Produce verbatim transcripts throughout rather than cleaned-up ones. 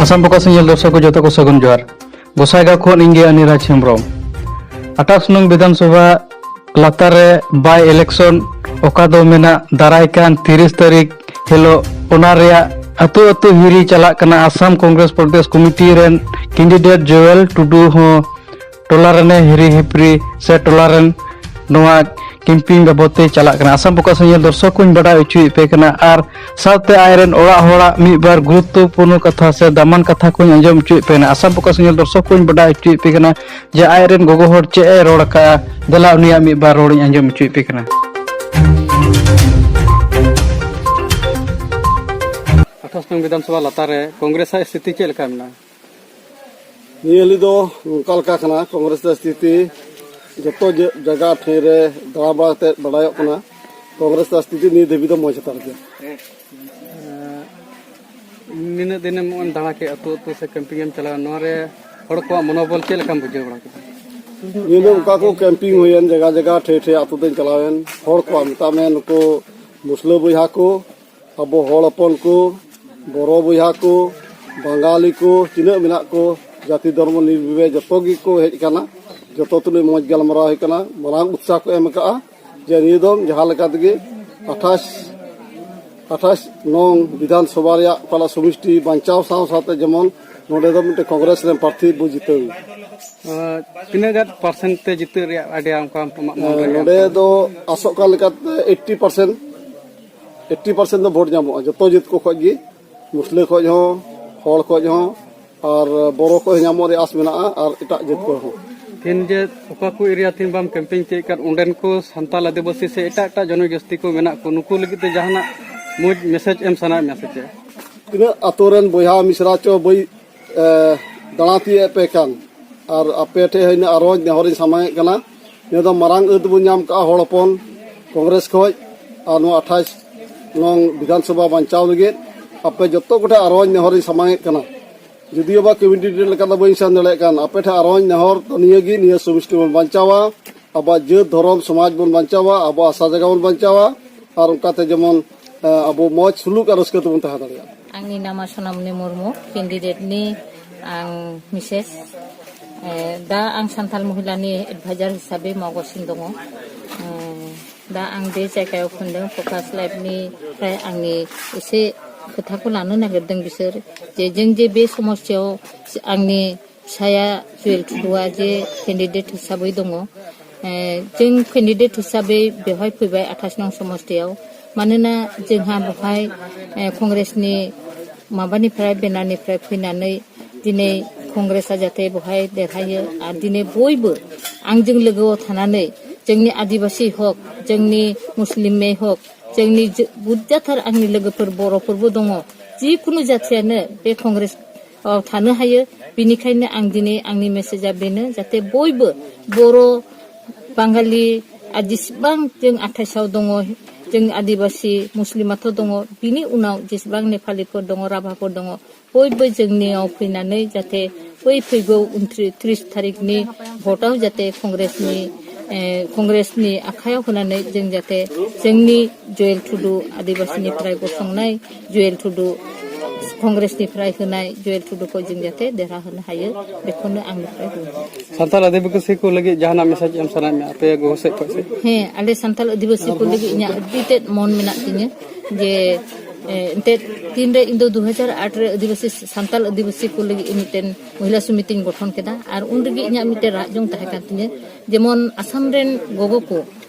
Assam focus ᱧᱮᱞ ᱫᱚᱨᱥᱚᱠ ᱠᱚ ᱡᱚᱛᱚ ᱠᱚ ᱥᱟᱹᱜᱩᱱ ᱡᱚᱦᱟᱨ᱾ ᱜᱚᱥᱟᱭᱜᱟᱸᱣ ᱠᱷᱚᱱ ᱤᱧ ᱜᱮ ᱟᱱᱤᱨᱟᱡᱽ ᱦᱮᱢᱵᱨᱚᱢ᱾ ᱟᱴᱷᱟᱥ ᱱᱚᱝ ᱵᱤᱫᱷᱟᱱ ᱥᱚᱵᱷᱟ ᱞᱟᱛᱟᱨ ᱨᱮ by election, ᱚᱠᱟ ᱫᱚ ᱢᱮᱱᱟᱜ ᱫᱟᱨᱟᱭ ᱠᱟᱱ ᱛᱤᱨᱤᱥ ᱛᱟᱹᱨᱤᱠᱷ ᱦᱤᱞᱳᱜ, ᱚᱱᱟ ᱨᱮᱭᱟᱜ ᱟᱹᱛᱩ ᱟᱹᱛᱩ ᱦᱤᱨᱤ ᱪᱟᱞᱟᱜ ᱠᱟᱱᱟ᱾ ᱟᱥᱟᱢ ᱠᱚᱝᱜᱨᱮᱥ ᱯᱨᱚᱫᱮᱥ ᱠᱚᱢᱤᱴᱤ ᱨᱮᱱ candidate ᱡᱳᱭᱮᱞ ᱴᱩᱰᱩ ᱦᱚᱸ ᱴᱚᱞᱟ ᱨᱮᱱᱮ ᱦᱤᱨᱤ ᱦᱤᱯᱨᱤ ᱥᱮ ᱴᱚᱞᱟ ᱨᱮᱱ ᱱᱚᱣᱟ ᱠᱮᱢᱯᱤᱝ ᱵᱟᱵᱚᱫ ᱛᱮ ᱪᱟᱞᱟᱜ ᱠᱟᱱᱟ᱾ ᱟᱥᱟᱢ ᱯᱷᱳᱠᱟᱥ ᱧᱮᱞ ᱫᱚᱨᱥᱚᱠ ᱠᱚᱧ ᱵᱟᱰᱟᱭ ᱦᱚᱪᱚᱭᱮᱫ ᱯᱮ ᱠᱟᱱᱟ ᱟᱨ ᱥᱟᱶᱛᱮ ᱟᱡ ᱨᱮᱱ ᱚᱲᱟᱜ ᱦᱚᱲᱟᱜ ᱢᱤᱫ ᱵᱟᱨ ᱜᱩᱨᱩᱛᱛᱚᱯᱩᱨᱱᱚ ᱠᱟᱛᱷᱟ ᱥᱮ ᱫᱟᱢᱟᱱ ᱠᱟᱛᱷᱟ ᱠᱚᱧ ᱟᱸᱡᱚᱢ ᱦᱚᱪᱚᱭᱮᱫ ᱯᱮ ᱠᱟᱱᱟ᱾ ᱟᱥᱟᱢ ᱯᱷᱳᱠᱟᱥ ᱧᱮᱞ ᱫᱚᱨᱥᱚᱠ ᱠᱚᱧ ᱵᱟᱰᱟᱭ ᱦᱚᱪᱚᱭᱮᱫ ᱯᱮ ᱠᱟᱱᱟ ᱡᱮ ᱟᱡ ᱨᱮᱱ ᱜᱚᱜᱚ ᱦᱚᱲ ᱪᱮᱫ ᱮ ᱨᱚᱲ ᱟᱠᱟᱫᱼᱟ᱾ ᱫᱮᱞᱟ ᱩᱱᱤᱭᱟᱜ ᱢᱤᱫ ᱵᱟᱨ ᱨᱚᱲᱤᱧ ᱟᱸᱡᱚᱢ ᱦᱚᱪᱚᱭᱮᱫ ᱯᱮ ᱠᱟᱱᱟ᱾ ᱟᱴᱷᱟᱥ ᱱᱚᱝ ᱵᱤᱫᱷᱟᱱ ᱥᱚᱵᱷᱟ ᱞᱟᱛᱟᱨ ᱨᱮ ᱠᱚᱝᱜᱨᱮᱥ ᱟᱜ ᱥᱛᱷᱤᱛᱤ ᱪᱮᱫ ᱞᱮᱠᱟ ᱢᱮᱱᱟᱜᱼᱟ? ᱱᱤᱭᱟᱹ ᱦᱤᱞᱳᱜ ᱫᱚ ᱱᱚᱝᱠᱟ ᱞᱮᱠᱟ ᱠᱟᱱᱟ, ᱠᱚᱝᱜᱨᱮᱥ ᱨᱮᱭᱟᱜ ᱥᱛᱷᱤᱛᱤ ᱡᱚᱛᱚ ᱡᱮ-, ᱡᱟᱭᱜᱟ ᱴᱷᱮᱱ ᱨᱮ ᱫᱟᱬᱟ ᱵᱟᱲᱟ ᱠᱟᱛᱮ ᱵᱟᱲᱟᱭᱚᱜ ᱠᱟᱱᱟ, ᱠᱚᱝᱜᱨᱮᱥ ᱨᱮᱭᱟᱜ ᱥᱛᱷᱤᱛᱤ ᱱᱤᱭᱟᱹ ᱫᱷᱟᱹᱵᱤᱡ ᱫᱚ ᱢᱚᱡᱽ ᱦᱟᱛᱟᱲ ᱜᱮᱭᱟ᱾ ᱱᱤᱱᱟᱹᱜ ᱫᱤᱱᱮᱢ ᱱᱚᱜᱼᱚᱭ ᱫᱟᱬᱟ ᱠᱮᱫ, ᱟᱹᱛᱩ ᱟᱹᱛᱩ ᱥᱮ ᱠᱮᱢᱯᱤᱝ ᱮᱢ ᱪᱟᱞᱟᱣ, ᱱᱚᱣᱟ ᱨᱮ ᱦᱚᱲ ᱠᱚᱣᱟᱜ ᱢᱚᱱᱳᱵᱚᱞ ᱪᱮᱫ ᱞᱮᱠᱟᱢ ᱵᱩᱡᱷᱟᱹᱣ ᱵᱟᱲᱟ ᱠᱮᱫᱟ? ᱱᱤᱭᱟᱹ ᱫᱚ ᱚᱱᱠᱟ ᱠᱚ ᱠᱮᱢᱯᱤᱝ ᱦᱩᱭᱮᱱ, ᱡᱟᱭᱜᱟ ᱡᱟᱭᱜᱟ ᱴᱷᱮᱡ ᱴᱷᱮᱡ ᱟᱹᱛᱩ ᱛᱮᱧ ᱪᱟᱞᱟᱣᱮᱱ, ᱦᱚᱲ ᱠᱚᱣᱟᱜ ᱢᱮᱛᱟᱜ ᱢᱮ, ᱱᱩᱠᱩ ᱢᱩᱥᱞᱟᱹ ᱵᱚᱭᱦᱟ ᱠᱚ, ᱟᱵᱚ ᱦᱚᱲ ᱦᱚᱯᱚᱱ ᱠᱚ, ᱵᱚᱨᱚ ᱵᱚᱭᱦᱟ ᱠᱚ, ᱵᱟᱝᱜᱟᱞᱤ ᱠᱚ, ᱛᱤᱱᱟᱹᱜ ᱢᱮᱱᱟᱜ ᱠᱚ, ᱡᱟᱹᱛᱤ ᱫᱷᱚᱨᱢᱚ ᱱᱤᱨᱵᱤᱵᱷᱮᱫ ᱡᱚᱛᱚ ᱜᱮᱠᱚ ᱦᱮᱡ ᱟᱠᱟᱱᱟ᱾ ᱡᱚᱛᱚ ᱛᱩᱞᱩᱡ ᱢᱚᱡᱽ ᱜᱟᱞᱢᱟᱨᱟᱣ ᱦᱩᱭ ᱠᱟᱱᱟ, ᱢᱟᱨᱟᱝ ᱩᱛᱥᱟᱦ ᱠᱚ ᱮᱢ ᱟᱠᱟᱫᱼᱟ ᱡᱮ ᱱᱤᱭᱟᱹ ᱫᱚᱢ ᱡᱟᱦᱟᱸ ᱞᱮᱠᱟ ᱛᱮᱜᱮ ᱟᱴᱷᱟᱥ, ᱟᱴᱷᱟᱥ ᱱᱚᱝ ᱵᱤᱫᱷᱟᱱ ᱥᱚᱵᱷᱟ ᱨᱮᱭᱟᱜ ᱚᱠᱟᱴᱟᱜ ᱥᱚᱢᱤᱥᱴᱤ ᱵᱟᱧᱪᱟᱣ ᱥᱟᱶ ᱥᱟᱶᱛᱮ ᱡᱮᱢᱚᱱ ᱱᱚᱰᱮ ᱫᱚ ᱢᱤᱫᱴᱮᱱ ᱠᱚᱝᱜᱨᱮᱥ ᱨᱮᱱ ᱯᱨᱟᱨᱛᱷᱤ ᱵᱚ ᱡᱤᱛᱟᱹᱣ᱾ ᱟᱸ, ᱛᱤᱱᱟᱹᱜ ᱜᱟᱱ ᱯᱟᱨᱥᱮᱱᱴ ᱛᱮ ᱡᱤᱛᱟᱹᱜ ᱨᱮᱭᱟᱜ idea ᱚᱱᱠᱟ ᱟᱢᱟᱜ ᱢᱚᱱ ᱨᱮ ᱦᱮᱸ, ᱢᱮᱱᱟᱜᱼᱟ? ᱱᱚᱰᱮ ᱫᱚ ᱟᱥᱚᱜ ᱠᱟᱱ ᱞᱮᱠᱟᱛᱮ ᱮᱭᱤᱴᱴᱤ ᱯᱟᱨᱥᱮᱱᱴ, ᱮᱭᱤᱴᱴᱤ ᱯᱟᱨᱥᱮᱱᱴ ᱫᱚ ᱵᱷᱳᱴ ᱧᱟᱢᱚᱜᱼᱟ ᱡᱚᱛᱚ ᱡᱟᱹᱛ ᱠᱚ ᱠᱷᱚᱡ ᱜᱮ, ᱢᱩᱥᱞᱟᱹ ᱠᱷᱚᱡ ᱦᱚᱸ, ᱦᱚᱲ ᱠᱷᱚᱡ ᱦᱚᱸ, ᱟᱨ ᱵᱚᱨᱚ ᱠᱷᱚᱡ ᱦᱚᱸ ᱧᱟᱢᱚᱜ ᱨᱮᱭᱟᱜ ᱟᱥ ᱢᱮᱱᱟᱜᱼᱟ, ᱟᱨ ᱮᱴᱟᱜ ᱡᱟᱹᱛ ᱠᱷᱚᱡ ᱦᱚᱸ᱾ ᱛᱤᱦᱤᱧ ᱡᱮ ᱚᱠᱟ ᱠᱚ ᱮᱨᱤᱭᱟ ᱛᱤᱦᱤᱧ ᱵᱟᱢ ᱠᱮᱢᱯᱮᱧ ᱦᱚᱪᱚᱭᱮᱫ ᱠᱟᱱ, ᱚᱸᱰᱮᱱ ᱠᱚ ᱥᱟᱱᱛᱟᱞ ᱟᱹᱫᱤᱵᱟᱹᱥᱤ ᱥᱮ ᱮᱴᱟᱜ ᱮᱴᱟᱜ ᱡᱚᱱᱚᱜᱳᱥᱴᱤ ᱠᱚ ᱢᱮᱱᱟᱜ ᱠᱚ, ᱱᱩᱠᱩ ᱞᱟᱹᱜᱤᱫ ᱛᱮ ᱡᱟᱦᱟᱱᱟᱜ ᱢᱚᱡᱽ ᱢᱮᱥᱮᱡᱽ ᱮᱢ ᱥᱟᱱᱟᱭᱮᱫ ᱢᱮᱭᱟ ᱥᱮ ᱪᱮᱫ? ᱛᱤᱱᱟᱹᱜ ᱟᱛᱳ ᱨᱮᱱ ᱵᱚᱭᱦᱟ ᱢᱤᱥᱨᱟ ᱪᱚ ᱵᱟᱹᱧ, ᱮ, ᱫᱟᱬᱟ ᱛᱤᱭᱳᱜ ᱮᱫ ᱯᱮ ᱠᱟᱱ, ᱟᱨ ᱟᱯᱮ ᱴᱷᱮᱡ ᱦᱚᱸ ᱤᱱᱟᱹᱜ ᱟᱨᱚᱡᱽ ᱱᱮᱦᱚᱨᱤᱧ ᱥᱟᱢᱟᱝ ᱮᱫ ᱠᱟᱱᱟ᱾ ᱱᱤᱭᱟᱹ ᱫᱚ ᱢᱟᱨᱟᱝ ᱟᱹᱫ ᱵᱚᱱ ᱧᱟᱢ ᱠᱟᱜᱼᱟ ᱦᱚᱲ ᱦᱚᱯᱚᱱ ᱠᱚᱝᱜᱨᱮᱥ ᱠᱷᱚᱡ, ᱟᱨ ᱱᱚᱣᱟ ᱟᱴᱷᱟᱥ ᱱᱚᱝ ᱵᱤᱫᱷᱟᱱ ᱥᱚᱵᱷᱟ ᱵᱟᱧᱪᱟᱣ ᱞᱟᱹᱜᱤᱫ ᱟᱯᱮ ᱡᱚᱛᱚ ᱠᱚᱴᱷᱮᱱ ᱟᱨᱚᱡᱽ ᱱᱮᱦᱚᱨᱤᱧ ᱥᱟᱢᱟᱝ ᱮᱫ ᱠᱟᱱᱟ᱾ ᱡᱩᱫᱤᱭᱳ ᱵᱟ ᱠᱮᱱᱰᱤᱰᱮᱴ ᱞᱮᱠᱟ ᱫᱚ ᱵᱟᱹᱧ ᱥᱮᱱ ᱫᱟᱲᱮᱭᱟᱜ ᱠᱟᱱ, ᱟᱯᱮ ᱴᱷᱮᱱ ᱟᱨᱚᱡᱽ ᱱᱮᱦᱚᱨ ᱫᱚ ᱱᱤᱭᱟᱹ ᱜᱮ, ᱱᱤᱭᱟᱹ ᱥᱚᱢᱤᱥᱴᱤ ᱵᱚᱱ ᱵᱟᱧᱪᱟᱣᱟ, ᱟᱵᱚᱣᱟᱜ ᱡᱟᱹᱛ ᱫᱷᱚᱨᱚᱢ ᱥᱚᱢᱟᱡᱽ ᱵᱚᱱ ᱵᱟᱧᱪᱟᱣᱟ, ᱟᱵᱚᱣᱟᱜ ᱦᱟᱥᱟ ᱡᱟᱭᱜᱟ ᱵᱚᱱ ᱵᱟᱧᱪᱟᱣᱟ, ᱟᱨ ᱚᱱᱠᱟᱛᱮ ᱡᱮᱢᱚᱱ ᱟᱵᱚ ᱢᱚᱡᱽ ᱥᱩᱞᱩᱠ ᱟᱨ ᱨᱟᱹᱥᱠᱟᱹ ᱛᱮᱵᱚᱱ ᱛᱟᱦᱮᱸ ᱫᱟᱲᱮᱭᱟᱜᱼᱟ᱾ ᱟᱝ ᱱᱤ ᱱᱟᱢᱟ ᱥᱚᱱᱟᱢᱩᱱᱤ ᱢᱩᱨᱢᱩ, ᱠᱮᱱᱰᱤᱰᱮᱴ ᱱᱤ ᱟᱝ ᱢᱤᱥᱮᱥ, ᱮ, ᱫᱟ ᱟᱝ ᱥᱟᱱᱛᱟᱞ ᱢᱚᱦᱤᱞᱟ ᱱᱤ ᱮᱰᱵᱷᱟᱭᱡᱟᱨ ᱦᱤᱥᱟᱵᱮ ᱢᱚᱜᱚ ᱥᱤᱱ ᱫᱚᱝᱜᱚ᱾ ᱮ, ᱫᱟ ᱟᱝ ᱵᱮ ᱪᱟᱭᱠᱟᱭᱚ ᱠᱷᱩᱱᱫᱟᱹᱝ ᱯᱨᱚᱠᱟᱥ ᱞᱟᱭᱤᱵ ᱱᱤ ᱯᱨᱟᱭ ᱟᱝ ᱱᱤ ᱮᱥᱮ ᱠᱟᱛᱷᱟ ᱠᱚ ᱞᱟᱱᱟ ᱱᱟᱜᱟᱨ ᱫᱟᱹᱝ ᱵᱤᱥᱟᱹᱨ ᱡᱮ ᱡᱮᱝ ᱡᱮ ᱵᱮ ᱥᱚᱢᱚᱥᱭᱟ ᱟᱝ ᱱᱤ ᱥᱟᱭᱟ ᱡᱩᱭᱮᱞ ᱴᱩᱰᱩᱣᱟ ᱡᱮ ᱠᱮᱱᱰᱤᱰᱮᱴ ᱦᱤᱥᱟᱵᱮ ᱫᱚᱝᱜᱚ᱾ ᱮ, ᱡᱮᱝ ᱠᱮᱱᱰᱤᱰᱮᱴ ᱦᱤᱥᱟᱵᱮ ᱵᱮᱣᱦᱟᱭ ᱯᱷᱩᱭᱵᱟᱭ ᱟᱴᱷᱟᱥ ᱱᱚᱝ ᱥᱚᱢᱚᱥᱛᱤᱭᱟᱣ᱾ ᱢᱟᱱᱮᱱᱟ ᱡᱮᱝᱦᱟ ᱵᱚᱦᱟᱭ, ᱮ, ᱠᱚᱝᱜᱨᱮᱥ ᱱᱤ ᱢᱟᱵᱟᱱᱤ ᱯᱨᱟᱭ ᱵᱮᱱᱟᱱᱤ ᱯᱨᱟᱭ ᱯᱷᱩᱭᱱᱟᱱᱟᱹᱭ ᱫᱤᱱᱮ ᱠᱚᱝᱜᱨᱮᱥ ᱟ ᱡᱟᱛᱮ ᱵᱚᱦᱟᱭ ᱫᱮᱨᱦᱟᱭᱟᱹ ᱟᱨ ᱫᱤᱱᱮ ᱵᱳᱭ ᱵᱟᱹ ᱟᱝ ᱡᱮᱝ ᱞᱟᱹᱜᱟᱹᱣ ᱛᱷᱟᱱᱟᱱᱟᱹᱭ ᱡᱮᱝᱱᱤ ᱟᱹᱫᱤᱵᱟᱹᱥᱤ ᱦᱚᱠ, ᱡᱮᱝᱱᱤ ᱢᱩᱥᱞᱤᱢ ᱢᱮ ᱦᱚᱠ, ᱡᱮᱝᱱᱤ ᱡᱮ-, ᱵᱩᱡᱽ ᱡᱟᱛᱷᱟᱨ ᱟᱝᱱᱤ ᱞᱟᱹᱜᱟᱹ ᱯᱟᱹᱨ ᱵᱚᱨᱚ ᱯᱟᱹᱨᱵᱚ ᱫᱚᱝᱜᱚ᱾ ᱡᱮ ᱠᱳᱱᱳ ᱡᱟᱹᱛᱤᱭᱟᱱᱟᱹ ᱵᱮ ᱠᱚᱝᱜᱨᱮᱥ ᱚ, ᱛᱷᱟᱱᱟᱹ ᱦᱟᱭᱟᱹ, ᱵᱤᱱᱤ ᱠᱷᱟᱭᱱᱮ ᱟᱝ ᱫᱤᱱᱮ ᱟᱝᱱᱤ ᱢᱮᱥᱮᱡᱟ ᱵᱮᱱᱟᱹ, ᱡᱟᱛᱮ ᱵᱳᱭ ᱵᱟᱹ ᱵᱚᱨᱚ ᱵᱟᱝᱜᱟᱞᱤ ᱟᱨ ᱡᱤᱥ ᱵᱟᱝ ᱡᱮᱝ ᱟᱴᱷᱟᱥᱟᱣ ᱫᱚᱝᱜᱚ, ᱡᱮᱝ ᱟᱹᱫᱤᱵᱟᱹᱥᱤ ᱢᱩᱥᱞᱤᱢ ᱟᱛᱷᱚ ᱫᱚᱝᱜᱚ, ᱵᱤᱱᱤ ᱩᱱᱟᱣ ᱡᱤᱥ ᱵᱟᱝ ᱱᱮᱯᱟᱞᱤ ᱯᱚᱨ ᱫᱚᱝᱜᱚ, ᱨᱟᱵᱷᱟ ᱯᱚᱨ ᱫᱚᱝᱜᱚ, ᱵᱳᱭ ᱵᱟᱹ ᱡᱮᱝ ᱱᱤᱭᱟᱣ ᱯᱷᱤᱱᱟ ᱱᱟᱹᱭ, ᱡᱟᱛᱮ ᱵᱳᱭ ᱯᱷᱤᱜᱚ ᱩᱱᱛᱨᱤ-, ᱛᱤᱨᱤᱥ ᱛᱟᱹᱨᱤᱠᱷ ᱱᱤ ᱵᱷᱳᱴᱟᱣ ᱡᱟᱛᱮ ᱠᱚᱝᱜᱨᱮᱥ ᱱᱤ, ᱮ, ᱠᱚᱝᱜᱨᱮᱥ ᱱᱤ ᱟᱠᱷᱟᱭᱟᱣ ᱠᱷᱚᱱᱟ ᱱᱟᱹᱭ ᱡᱮᱝ ᱡᱟᱛᱮ ᱡᱮᱝᱱᱤ ᱡᱩᱭᱮᱞ ᱴᱩᱰᱩ ᱟᱹᱫᱤᱵᱟᱹᱥᱤ ᱱᱤ ᱯᱨᱟᱭ ᱜᱚᱥᱚᱝ ᱱᱟᱹᱭ, ᱡᱩᱭᱮᱞ ᱴᱩᱰᱩ ᱠᱚᱝᱜᱨᱮᱥ ᱱᱤ ᱯᱨᱟᱭ ᱦᱩᱱᱟᱭ, ᱡᱩᱭᱮᱞ ᱴᱩᱰᱩ ᱠᱚ ᱡᱤᱝ ᱡᱟᱛᱮ ᱫᱮᱨᱟ ᱦᱩᱱᱟ ᱦᱟᱭᱟᱹ, ᱫᱮᱠᱷᱚᱱ ᱟᱝ ᱞᱮᱠᱷᱟᱭ ᱦᱩᱱᱟ᱾ ᱥᱟᱱᱛᱟᱲ ᱟᱹᱫᱤᱵᱟᱹᱥᱤ ᱠᱚ ᱞᱟᱹᱜᱤᱫ ᱡᱟᱦᱟᱱᱟᱜ ᱢᱮᱥᱮᱡᱽ ᱮᱢ ᱥᱟᱱᱟᱭᱮᱫ ᱢᱮᱭᱟ ᱟᱯᱮ ᱜᱚᱜᱚ ᱥᱮᱫ ᱠᱷᱚᱱ ᱥᱮ? ᱦᱮᱸ, ᱟᱞᱮ ᱥᱟᱱᱛᱟᱲ ᱟᱹᱫᱤᱵᱟᱹᱥᱤ ᱠᱚ ᱞᱟᱹᱜᱤᱫ ᱤᱧᱟᱹᱜ ᱟᱹᱰᱤ ᱛᱮᱫ ᱢᱚᱱ ᱢᱮᱱᱟᱜ ᱛᱤᱧᱟᱹ ᱡᱮ, ᱮ, ᱮᱱᱛᱮᱫ ᱛᱤᱱᱨᱮ ᱤᱧ ᱫᱚ ᱫᱩ ᱦᱟᱡᱟᱨ ᱟᱴ ᱨᱮ ᱟᱹᱫᱤᱵᱟᱹᱥᱤ, ᱥᱟᱱᱛᱟᱲ ᱟᱹᱫᱤᱵᱟᱹᱥᱤ ᱠᱚ ᱞᱟᱹᱜᱤᱫ ᱤᱧ ᱢᱤᱫᱴᱮᱱ ᱢᱚᱦᱤᱞᱟ ᱥᱚᱢᱤᱛᱤᱧ ᱜᱚᱴᱷᱚᱱ ᱠᱮᱫᱟ᱾ ᱟᱨ ᱩᱱ ᱨᱮᱜᱮ ᱤᱧᱟᱹᱜ ᱢᱤᱫᱴᱮᱱ ᱨᱟᱜ ᱡᱚᱝ ᱛᱟᱦᱮᱸ ᱠᱟᱱ ᱛᱤᱧᱟᱹ, ᱡᱮᱢᱚᱱ ᱟᱥᱟᱢ ᱨᱮᱱ ᱜᱚᱜᱚ ᱠᱚ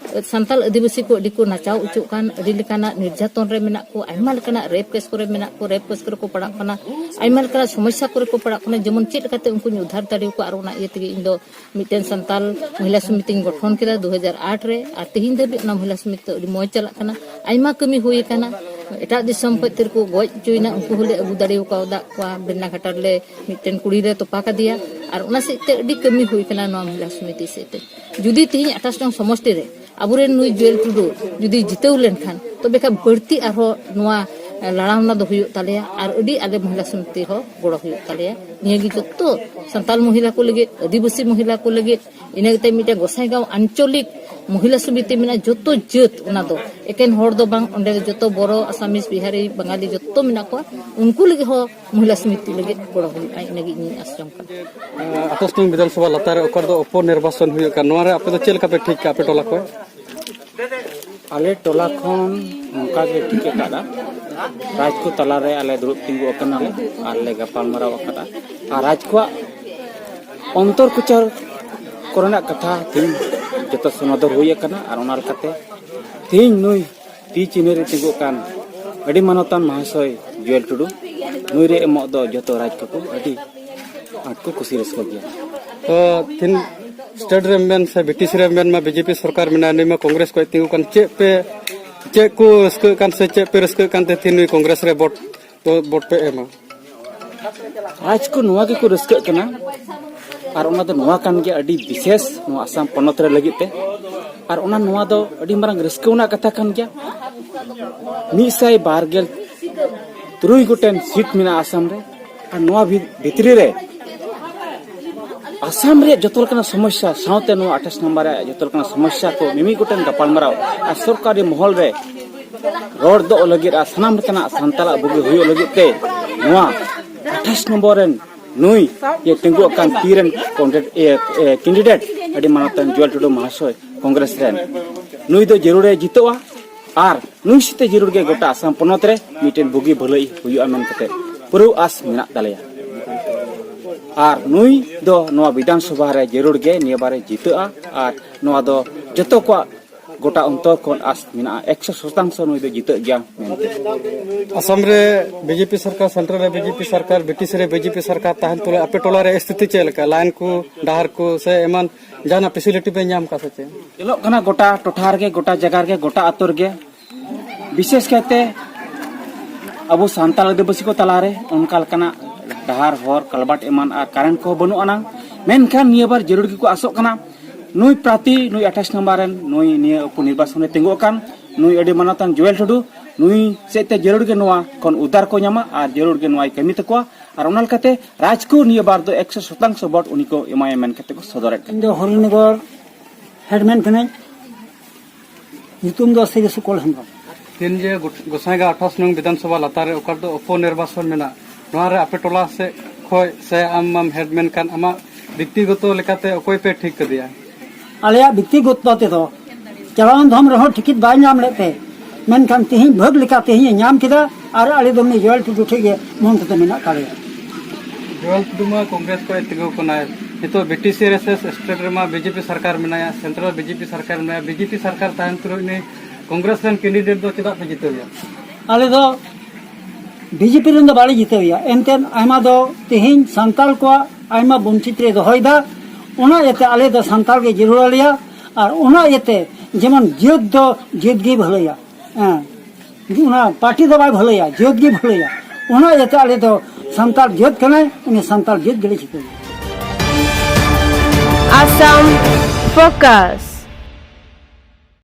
ᱥᱟᱱᱛᱟᱲ ᱟᱹᱫᱤᱵᱟᱹᱥᱤ ᱠᱚ ᱟᱹᱰᱤ ᱠᱚ ᱱᱟᱪᱟᱣ ᱚᱪᱚᱜ ᱠᱟᱱ, ᱟᱹᱰᱤ ᱞᱮᱠᱟᱱᱟᱜ ᱱᱤᱨᱡᱟᱛᱚᱱ ᱨᱮ ᱢᱮᱱᱟᱜ ᱠᱚ, ᱟᱭᱢᱟ ᱞᱮᱠᱟᱱᱟᱜ ᱨᱮᱯ ᱠᱮᱥ ᱠᱚᱨᱮ ᱢᱮᱱᱟᱜ ᱠᱚ, ᱨᱮᱯ ᱠᱮᱥ ᱠᱚᱨᱮ ᱠᱚ ᱯᱟᱲᱟᱜ ᱠᱟᱱᱟ, ᱟᱭᱢᱟ ᱞᱮᱠᱟᱱᱟᱜ ᱥᱚᱢᱚᱥᱥᱟ ᱠᱚᱨᱮ ᱠᱚ ᱯᱟᱲᱟᱜ ᱠᱟᱱᱟ, ᱡᱮᱢᱚᱱ ᱪᱮᱫ ᱞᱮᱠᱟᱛᱮ ᱩᱱᱠᱩᱧ ᱩᱫᱷᱟᱨ ᱫᱟᱲᱮᱭᱟᱠᱚᱣᱟ᱾ ᱟᱨ ᱚᱱᱟ ᱤᱭᱟᱹ ᱛᱮᱜᱮ ᱤᱧ ᱫᱚ ᱢᱤᱫᱴᱮᱱ ᱥᱟᱱᱛᱟᱞ ᱢᱚᱦᱤᱞᱟ ᱥᱚᱢᱤᱛᱤᱧ ᱜᱚᱴᱷᱚᱱ ᱠᱮᱫᱟ ᱫᱩ ᱦᱟᱡᱟᱨ ᱟᱴ ᱨᱮ, ᱟᱨ ᱛᱮᱦᱮᱧ ᱫᱷᱟᱹᱵᱤᱡ ᱚᱱᱟ ᱢᱚᱦᱤᱞᱟ ᱥᱚᱢᱤᱛᱤ ᱫᱚ ᱟᱹᱰᱤ ᱢᱚᱡᱽ ᱪᱟᱞᱟᱜ ᱠᱟᱱᱟ᱾ ᱟᱭᱢᱟ ᱠᱟᱹᱢᱤ ᱦᱩᱭ ᱟᱠᱟᱱᱟ, ᱮᱴᱟᱜ ᱫᱤᱥᱚᱢ ᱠᱷᱚᱱ ᱛᱤᱨ ᱠᱚ ᱜᱚᱡ ᱦᱚᱪᱚᱭᱮᱱᱟ, ᱩᱱᱠᱩ ᱦᱚᱸᱞᱮ ᱟᱹᱜᱩ ᱫᱟᱲᱮ ᱟᱠᱟᱣᱫᱟ ᱠᱚᱣᱟ, ᱵᱮᱱᱟ ᱜᱷᱟᱴᱟ ᱨᱮᱞᱮ ᱢᱤᱫᱴᱮᱱ ᱠᱩᱲᱤ ᱞᱮ ᱛᱚᱯᱟ ᱠᱟᱫᱮᱭᱟ᱾ ᱟᱨ ᱚᱱᱟ ᱥᱮᱫ ᱛᱮ ᱟᱹᱰᱤ ᱠᱟᱹᱢᱤ ᱦᱩᱭ ᱟᱠᱟᱱᱟ ᱱᱚᱣᱟ ᱢᱚᱦᱤᱞᱟ ᱥᱚᱢᱤᱛᱤ ᱥᱮᱫ ᱛᱮ᱾ ᱡᱩᱫᱤ ᱛᱮᱦᱮᱧ ᱟᱴᱷᱟᱥ ᱱᱚᱝ ᱥᱚᱢᱚᱥᱴᱤ ᱨᱮ ᱟᱵᱚᱨᱮᱱ ᱱᱩᱭ ᱡᱩᱭᱮᱞ ᱴᱩᱰᱩ ᱡᱩᱫᱤ ᱡᱤᱛᱟᱹᱣ ᱞᱮᱱᱠᱷᱟᱱ, ᱛᱚᱵᱮ ᱠᱷᱟᱱ ᱵᱟᱹᱲᱛᱤ ᱟᱨᱦᱚᱸ ᱱᱚᱣᱟ ᱞᱟᱲᱟᱣᱱᱟ ᱫᱚ ᱦᱩᱭᱩᱜ ᱛᱟᱞᱮᱭᱟ ᱟᱨ ᱟᱹᱰᱤ ᱟᱞᱮ ᱢᱚᱦᱤᱞᱟ ᱥᱚᱢᱤᱛᱤ ᱦᱚᱸ ᱜᱚᱲᱚ ᱦᱩᱭᱩᱜ ᱛᱟᱞᱮᱭᱟ᱾ ᱱᱤᱭᱟᱹ ᱜᱮ ᱡᱚᱛᱚ ᱥᱟᱱᱛᱟᱞ ᱢᱚᱦᱤᱞᱟ ᱠᱚ ᱞᱟᱹᱜᱤᱫ, ᱟᱹᱫᱤᱵᱟᱹᱥᱤ ᱢᱚᱦᱤᱞᱟ ᱠᱚ ᱞᱟᱹᱜᱤᱫ, ᱤᱱᱟᱹ ᱠᱟᱛᱮ ᱢᱤᱫᱴᱮᱱ ᱜᱚᱸᱥᱟᱭᱜᱟᱸᱣ ᱟᱧᱪᱚᱞᱤᱠ ᱢᱚᱦᱤᱞᱟ ᱥᱚᱢᱤᱛᱤ ᱢᱮᱱᱟᱜᱼᱟ, ᱡᱚᱛᱚ ᱡᱟᱹᱛ ᱚᱱᱟ ᱫᱚ, ᱮᱠᱮᱱ ᱦᱚᱲ ᱫᱚ ᱵᱟᱝ, ᱚᱸᱰᱮ ᱡᱚᱛᱚ ᱵᱚᱨᱚ, ᱟᱥᱟᱢᱤᱡ, ᱵᱤᱦᱟᱨᱤ, ᱵᱟᱝᱟᱞᱤ ᱡᱚᱛᱚ ᱢᱮᱱᱟᱜ ᱠᱚᱣᱟ, ᱩᱱᱠᱩ ᱞᱟᱹᱜᱤᱫ ᱦᱚᱸ ᱢᱚᱦᱤᱞᱟ ᱥᱚᱢᱤᱛᱤ ᱞᱟᱹᱜᱤᱫ ᱜᱚᱲᱚ ᱦᱩᱭᱩᱜᱼᱟ, ᱤᱱᱟᱹᱜᱮ ᱤᱧᱤᱧ ᱟᱸᱥ ᱡᱚᱝ ᱠᱟᱱᱟ᱾ ᱟᱴᱷᱟᱥ ᱱᱚᱝ ᱵᱤᱫᱷᱟᱱᱥᱚᱵᱷᱟ ᱞᱟᱛᱟᱨ ᱨᱮ ᱚᱠᱟ ᱨᱮᱫᱚ ᱩᱯᱚ ᱱᱤᱨᱵᱟᱪᱚᱱ ᱦᱩᱭᱩᱜ ᱠᱟᱱᱟ, ᱱᱚᱣᱟ ᱨᱮ ᱟᱯᱮ ᱫᱚ ᱪᱮᱫ ᱞᱮᱠᱟ ᱯᱮ ᱴᱷᱤᱠ ᱠᱟᱜᱼᱟ ᱟᱯᱮ ᱴᱚᱞᱟ ᱠᱚ? ᱟᱞᱮ ᱴᱚᱞᱟ ᱠᱷᱚᱱ ᱱᱚᱝᱠᱟ ᱜᱮ ᱴᱷᱤᱠ ᱟᱠᱟᱫᱟ, ᱨᱟᱡᱽ ᱠᱚ ᱛᱟᱞᱟᱨᱮ ᱟᱞᱮ ᱫᱩᱲᱩᱵ ᱛᱤᱸᱜᱩ ᱟᱠᱟᱱᱟᱞᱮ ᱟᱨ ᱞᱮ ᱜᱟᱯᱟᱞ ᱢᱟᱨᱟᱣ ᱟᱠᱟᱫᱟ᱾ ᱟᱨ ᱨᱟᱡᱽ ᱠᱚᱣᱟᱜ ᱚᱱᱛᱚᱨ ᱠᱚᱪᱟᱨ ᱠᱚᱨᱮᱱᱟᱜ ᱠᱟᱛᱷᱟ ᱛᱮᱦᱮᱧ ᱡᱚᱛᱚ ᱥᱚᱱᱚᱫᱚᱨ ᱦᱩᱭ ᱟᱠᱟᱱᱟ᱾ ᱟᱨ ᱚᱱᱟ ᱞᱮᱠᱟᱛᱮ ᱛᱮᱦᱮᱧ ᱱᱩᱭ ᱛᱤ ᱪᱤᱱᱦᱟᱹ ᱨᱮ ᱛᱤᱸᱜᱩᱜ ᱠᱟᱱ ᱟᱹᱰᱤ ᱢᱟᱱᱚᱛᱟᱱ ᱢᱚᱦᱟᱥᱚᱭ ᱡᱩᱭᱮᱞ ᱴᱩᱰᱩ, ᱱᱩᱭ ᱨᱮ ᱮᱢᱚᱜ ᱫᱚ ᱡᱚᱛᱚ ᱨᱟᱡᱽ ᱠᱚᱠᱚ ᱟᱹᱰᱤ ᱟᱸᱴ ᱠᱚ ᱠᱩᱥᱤ ᱨᱟᱹᱥᱠᱟᱹ ᱜᱮᱭᱟ᱾ ᱛᱚ ᱛᱤᱱ ᱥᱴᱮᱴ ᱨᱮ ᱢᱮᱱ ᱥᱮ ᱵᱤᱴᱤᱥᱤ ᱨᱮ ᱢᱮᱱ ᱢᱟ, ᱵᱤᱡᱮᱯᱤ ᱥᱚᱨᱠᱟᱨ ᱢᱮᱱᱟᱜᱼᱟ, ᱱᱩᱭ ᱢᱟ ᱠᱚᱝᱜᱨᱮᱥ ᱠᱷᱚᱱ ᱛᱤᱸᱜᱩ ᱠᱟᱱ, ᱪᱮᱫ ᱯᱮ ᱪᱮᱫ ᱠᱚ ᱨᱟᱹᱥᱠᱟᱹᱜ ᱠᱟᱱ ᱥᱮ ᱪᱮᱫ ᱯᱮ ᱨᱟᱹᱥᱠᱟᱹᱜ ᱠᱟᱱᱛᱮ ᱛᱮᱦᱮᱧ ᱱᱩᱭ ᱠᱚᱝᱜᱨᱮᱥ ᱨᱮ ᱵᱷᱳᱴ ᱵᱷᱳᱴ ᱯᱮ ᱮᱢᱟ? ᱨᱟᱡᱽ ᱠᱚ ᱱᱚᱣᱟ ᱜᱮᱠᱚ ᱨᱟᱹᱥᱠᱟᱹᱜ ᱠᱟᱱᱟ᱾ ᱟᱨ ᱚᱱᱟ ᱫᱚ ᱱᱚᱣᱟ ᱠᱟᱱ ᱜᱮᱭᱟ, ᱟᱹᱰᱤ ᱵᱤᱥᱮᱥ ᱱᱚᱣᱟ ᱟᱥᱟᱢ ᱯᱚᱱᱚᱛ ᱨᱮ ᱞᱟᱹᱜᱤᱫ ᱛᱮ᱾ ᱟᱨ ᱚᱱᱟ ᱱᱚᱣᱟ ᱫᱚ ᱟᱹᱰᱤ ᱢᱟᱨᱟᱝ ᱨᱟᱹᱥᱠᱟᱹ ᱨᱮᱱᱟᱜ ᱠᱟᱛᱷᱟ ᱠᱟᱱ ᱜᱮᱭᱟ᱾ ᱢᱤᱫ ᱥᱟᱭ ᱵᱟᱨ ᱜᱮᱞ ᱛᱩᱨᱩᱭ ᱜᱚᱴᱮᱱ ᱥᱤᱴ ᱢᱮᱱᱟᱜᱼᱟ ᱟᱥᱟᱢ ᱨᱮ᱾ ᱟᱨ ᱱᱚᱣᱟ ᱵᱷᱤ- ᱵᱷᱤᱛᱨᱤ ᱨᱮ ᱟᱥᱟᱢ ᱨᱮᱭᱟᱜ ᱡᱚᱛᱚ ᱞᱮᱠᱟᱱᱟᱜ ᱥᱚᱢᱚᱥᱥᱟ ᱥᱟᱶᱛᱮ ᱱᱚᱣᱟ ᱟᱴᱷᱟᱥ ᱱᱟᱢᱵᱟᱨ ᱨᱮᱭᱟᱜ ᱡᱚᱛᱚ ᱞᱮᱠᱟᱱᱟᱜ ᱥᱚᱢᱚᱥᱥᱟ ᱠᱚ ᱢᱤᱢᱤᱫ ᱜᱚᱴᱮᱱ ᱜᱟᱯᱟᱞᱢᱟᱨᱟᱣ ᱟᱨ ᱥᱚᱨᱠᱟᱨᱤ ᱢᱚᱦᱚᱞ ᱨᱮ ᱨᱚᱲ ᱫᱚ ᱞᱟᱹᱜᱤᱫ ᱟᱨ ᱥᱟᱱᱟᱢ ᱞᱮᱠᱟᱱᱟᱜ ᱥᱟᱱᱛᱟᱲᱟᱜ ᱵᱩᱜᱤ ᱦᱩᱭᱩᱜ ᱞᱟᱹᱜᱤᱫ ᱛᱮ ᱱᱚᱣᱟ ᱟᱴᱷᱟᱥ ᱱᱚᱢᱵᱚᱨ ᱨᱮᱱ ᱱᱩᱭ ᱤᱭᱟᱹ ᱛᱤᱸᱜᱩ ᱟᱠᱟᱱ ᱛᱤ ᱨᱮᱱ ᱠᱮᱱᱰᱤᱰᱮᱴ ᱟᱹᱰᱤ ᱢᱟᱱᱚᱛᱟᱱ ᱡᱩᱭᱮᱞ ᱴᱩᱰᱩ ᱢᱚᱦᱟᱥᱚᱭ ᱠᱚᱝᱜᱨᱮᱥ ᱨᱮᱱ, ᱱᱩᱭ ᱫᱚ ᱡᱟᱹᱨᱩᱲᱮ ᱡᱤᱛᱟᱹᱜᱼᱟ᱾ ᱟᱨ ᱱᱩᱭ ᱥᱟᱛᱮ ᱡᱟᱹᱨᱩᱲ ᱜᱮ ᱜᱚᱴᱟ ᱟᱥᱟᱢ ᱯᱚᱱᱚᱛ ᱨᱮ ᱢᱤᱫᱴᱮᱱ ᱵᱩᱜᱤ ᱵᱷᱟᱹᱞᱟᱹᱭ ᱦᱩᱭᱩᱜᱼᱟ ᱢᱮᱱ ᱠᱟᱛᱮ ᱯᱩᱨᱟᱹ ᱟᱥ ᱢᱮᱱᱟᱜ ᱛᱟᱞᱮᱭᱟ᱾ ᱟᱨ ᱱᱩᱭ ᱫᱚ ᱱᱚᱣᱟ ᱵᱤᱫᱷᱟᱱ ᱥᱚᱵᱷᱟ ᱨᱮ ᱡᱟᱹᱨᱩᱲ ᱜᱮ ᱱᱤᱭᱟᱹ ᱵᱟᱨᱮ ᱡᱤᱛᱟᱹᱜᱼᱟ᱾ ᱟᱨ ᱱᱚᱣᱟ ᱫᱚ ᱡᱚᱛᱚ ᱠᱚᱣᱟᱜ ᱜᱚᱴᱟ ᱚᱱᱛᱚᱨ ᱠᱷᱚᱱ ᱟᱥ ᱢᱮᱱᱟᱜᱼᱟ, ᱮᱠᱥᱚ ᱥᱚᱛᱟᱝᱥᱚ ᱱᱩᱭ ᱫᱚ ᱡᱤᱛᱟᱹᱜ ᱜᱮᱭᱟ ᱢᱮᱱᱛᱮ᱾ ᱟᱥᱟᱢ ᱨᱮ ᱵᱤᱡᱮᱯᱤ ᱥᱚᱨᱠᱟᱨ, ᱥᱮᱱᱴᱨᱟᱞ ᱨᱮ ᱵᱤᱡᱮᱯᱤ ᱥᱚᱨᱠᱟᱨ, ᱵᱤᱴᱤᱥᱤ ᱨᱮ ᱵᱤᱡᱮᱯᱤ ᱥᱚᱨᱠᱟᱨ ᱛᱟᱦᱮᱱ ᱛᱩᱞᱩᱡ ᱟᱯᱮ ᱴᱚᱞᱟ ᱨᱮ ᱥᱛᱷᱤᱛᱤ ᱪᱮᱫ ᱞᱮᱠᱟ? ᱞᱟᱭᱤᱱ ᱠᱚ, ᱰᱟᱦᱟᱨ ᱠᱚ ᱥᱮ ᱮᱢᱟᱱ ᱡᱟᱦᱟᱱᱟᱜ ᱯᱷᱮᱥᱤᱞᱤᱴᱤ ᱯᱮ ᱧᱟᱢ ᱠᱟᱜ ᱥᱮ ᱪᱮᱫ? ᱧᱮᱞᱚᱜ ᱠᱟᱱᱟ ᱜᱚᱴᱟ ᱴᱚᱴᱷᱟ ᱨᱮᱜᱮ, ᱜᱚᱴᱟ ᱡᱟᱭᱜᱟ ᱨᱮᱜᱮ, ᱜᱚᱴᱟ ᱟᱛᱳ ᱨᱮᱜᱮ, ᱵᱤᱥᱮᱥ ᱠᱟᱭᱛᱮ ᱟᱵᱚ ᱥᱟᱱᱛᱟᱲ ᱟᱹᱫᱤᱵᱟᱹᱥᱤ ᱠᱚ ᱛᱟᱞᱟᱨᱮ ᱚᱱᱠᱟ ᱞᱮᱠᱟᱱᱟᱜ ᱰᱟᱦᱟᱨ, ᱦᱚᱨ, ᱠᱟᱞᱵᱟᱴ ᱮᱢᱟᱱ ᱟᱨ ᱠᱟᱨᱮᱱᱴ ᱠᱚᱦᱚᱸ ᱵᱟᱹᱱᱩᱜ ᱟᱱᱟᱝ᱾ ᱢᱮᱱᱠᱷᱟᱱ ᱱᱤᱭᱟᱹ ᱵᱟᱨ ᱡᱟᱹᱨᱩᱲ ᱜᱮᱠᱚ ᱟᱥᱚᱜ ᱠᱟᱱᱟ ᱱᱩᱭ ᱯᱨᱟᱨᱛᱷᱤ, ᱱᱩᱭ ᱟᱴᱷᱟᱥ ᱱᱟᱢᱵᱟᱨ ᱨᱮᱱ, ᱱᱩᱭ ᱱᱤᱭᱟᱹ ᱩᱯᱚ ᱱᱤᱨᱵᱟᱪᱚᱱ ᱨᱮ ᱛᱤᱸᱜᱩ ᱟᱠᱟᱱ ᱱᱩᱭ ᱟᱹᱰᱤ ᱢᱟᱱᱚᱛᱟᱱ ᱡᱩᱭᱮᱞ ᱴᱩᱰᱩ ᱱᱩᱭ ᱥᱮᱫ ᱛᱮ ᱡᱟᱹᱨᱩᱲ ᱜᱮ ᱱᱚᱣᱟ ᱠᱷᱚᱱ ᱩᱫᱽᱫᱷᱟᱨ ᱠᱚ ᱧᱟᱢᱟ ᱟᱨ ᱡᱟᱹᱨᱩᱲ ᱜᱮ ᱱᱚᱣᱟᱭ ᱠᱟᱹᱢᱤ ᱛᱟᱠᱚᱣᱟ᱾ ᱟᱨ ᱚᱱᱟ ᱞᱮᱠᱟᱛᱮ ᱨᱟᱡᱽ ᱠᱚ ᱱᱤᱭᱟᱹ ᱵᱟᱨ ᱫᱚ ᱮᱠᱥᱚ ᱥᱚᱛᱟᱝᱥᱚ ᱵᱷᱳᱴ ᱩᱱᱤ ᱠᱚ ᱮᱢᱟᱭᱟ ᱢᱮᱱ ᱠᱟᱛᱮ ᱠᱚ ᱥᱚᱫᱚᱨᱮᱫ ᱠᱟᱱᱟ᱾ ᱤᱧ ᱫᱚ ᱦᱚᱨᱤᱱᱚᱜᱚᱨ ᱦᱮᱰᱢᱮᱱ ᱠᱟᱹᱱᱟᱹᱧ᱾ ᱧᱩᱛᱩᱢ ᱫᱚ ᱥᱨᱤ ᱥᱩᱠᱚᱞ ᱦᱮᱢᱵᱨᱚᱢ᱾ ᱛᱮᱦᱮᱧ ᱡᱮ ᱜᱚ-, ᱜᱚᱸᱥᱟᱭᱜᱟᱸᱣ ᱟᱴᱷᱟᱥ ᱱᱚᱝ ᱵᱤᱫᱷᱟᱱ ᱥᱚᱵᱷᱟ ᱞᱟᱛᱟᱨ ᱨᱮ ᱚᱠᱟ ᱨᱮᱫᱚ ᱩᱯᱚ ᱱᱤᱨᱵᱟᱪᱚᱱ ᱢᱮᱱᱟᱜ, ᱱᱚᱣᱟ ᱨᱮ ᱟᱯᱮ ᱴᱚᱞᱟ ᱥᱮᱫ ᱠᱷᱚᱡ ᱥᱮ ᱟᱢ ᱢᱟᱢ ᱦᱮᱰᱢᱮᱱ ᱠᱟᱱ, ᱟᱢᱟᱜ ᱵᱮᱠᱛᱤᱜᱚᱛᱚ ᱞᱮᱠᱟᱛᱮ ᱚᱠᱚᱭ ᱯᱮ ᱴᱷᱤᱠ ᱠᱟᱫᱮᱭᱟ? ᱟᱞᱮᱭᱟᱜ ᱵᱮᱠᱛᱤᱜᱚᱛᱚ ᱛᱮᱫᱚ ᱪᱟᱞᱟᱣᱮᱱ ᱫᱷᱚᱢ ᱨᱮᱦᱚᱸ ᱴᱤᱠᱤᱴ ᱵᱟᱭ ᱧᱟᱢ ᱞᱮᱫ ᱛᱮ, ᱢᱮᱱᱠᱷᱟᱱ ᱛᱮᱦᱮᱧ ᱵᱷᱟᱜᱽ ᱞᱮᱠᱟ ᱛᱮᱦᱮᱧ ᱮ ᱧᱟᱢ ᱠᱮᱫᱟ ᱟᱨ ᱟᱞᱮ ᱫᱚ ᱩᱱᱤ ᱡᱚᱭᱮᱞ ᱴᱩᱰᱩ ᱴᱷᱮᱡ ᱜᱮ ᱢᱚᱱ ᱛᱮᱫᱚ ᱢᱮᱱᱟᱜ ᱠᱟᱜ ᱞᱮᱭᱟ᱾ ᱡᱚᱭᱮᱞ ᱴᱩᱰᱩ ᱢᱟ ᱠᱚᱝᱜᱨᱮᱥ ᱠᱷᱚᱱ ᱛᱤᱸᱜᱩ ᱠᱟᱱᱟᱭ, ᱱᱤᱛᱚᱜ ᱵᱤᱴᱤᱥᱤ ᱟᱨ ᱮᱥ ᱮᱥ ᱥᱴᱮᱴ ᱨᱮᱢᱟ ᱵᱤᱡᱮᱯᱤ ᱥᱚᱨᱠᱟᱨ ᱢᱮᱱᱟᱭᱟ, ᱥᱮᱱᱴᱨᱟᱞ ᱵᱤᱡᱮᱯᱤ ᱥᱚᱨᱠᱟᱨ ᱢᱮᱱᱟᱭᱟ᱾ ᱵᱤᱡᱮᱯᱤ ᱥᱚᱨᱠᱟᱨ ᱛᱟᱦᱮᱱ ᱛᱩᱞᱩᱡ ᱩᱱᱤ ᱠᱚᱝᱜᱨᱮᱥ ᱨᱮᱱ ᱠᱮᱱᱰᱤᱰᱮᱴ ᱫᱚ ᱪᱮᱫᱟᱜ ᱯᱮ ᱡᱤᱛᱟᱹᱣᱮᱭᱟ? ᱟᱞᱮ ᱫᱚ ᱵᱤᱡᱮᱯᱤ ᱨᱮᱱ ᱫᱚ ᱵᱟᱞᱮ ᱡᱤᱛᱟᱹᱣᱮᱭᱟ, ᱮᱱᱛᱮᱫ ᱟᱭᱢᱟ ᱫᱚ ᱛᱮᱦᱮᱧ ᱥᱟᱱᱛᱟᱲ ᱠᱚᱣᱟᱜ ᱟᱭᱢᱟ ᱵᱚᱧᱪᱤᱛ ᱨᱮ ᱫᱚᱦᱚᱭᱮᱫᱟ᱾ ᱚᱱᱟ ᱤᱭᱟᱹᱛᱮ ᱟᱞᱮ ᱫᱚ ᱥᱟᱱᱛᱟᱲ ᱜᱮ ᱡᱟᱹᱨᱩᱲ ᱟᱞᱮᱭᱟ᱾ ᱟᱨ ᱚᱱᱟ ᱤᱭᱟᱹᱛᱮ ᱡᱮᱢᱚᱱ ᱡᱟᱹᱛ ᱫᱚ ᱡᱟᱹᱛ ᱜᱮ ᱵᱷᱟᱹᱞᱟᱹᱭᱟ, ᱦᱮᱸ, ᱚᱱᱟ ᱯᱟᱨᱴᱤ ᱫᱚ ᱵᱟᱭ ᱵᱷᱟᱹᱞᱟᱹᱭᱟ, ᱡᱟᱹᱛ ᱜᱮ ᱵᱷᱟᱹᱞᱟᱹᱭᱟ᱾ ᱚᱱᱟ ᱤᱭᱟᱹᱛᱮ ᱟᱞᱮ ᱫᱚ ᱥᱟᱱᱛᱟᱲ ᱡᱟᱹᱛ ᱠᱟᱱᱟᱭ, ᱩᱱᱤ ᱥᱟᱱᱛᱟᱲ ᱡᱟᱹᱛ ᱜᱮᱞᱮ ᱡᱤᱛᱟᱹᱣᱟ᱾ Assam Focus᱾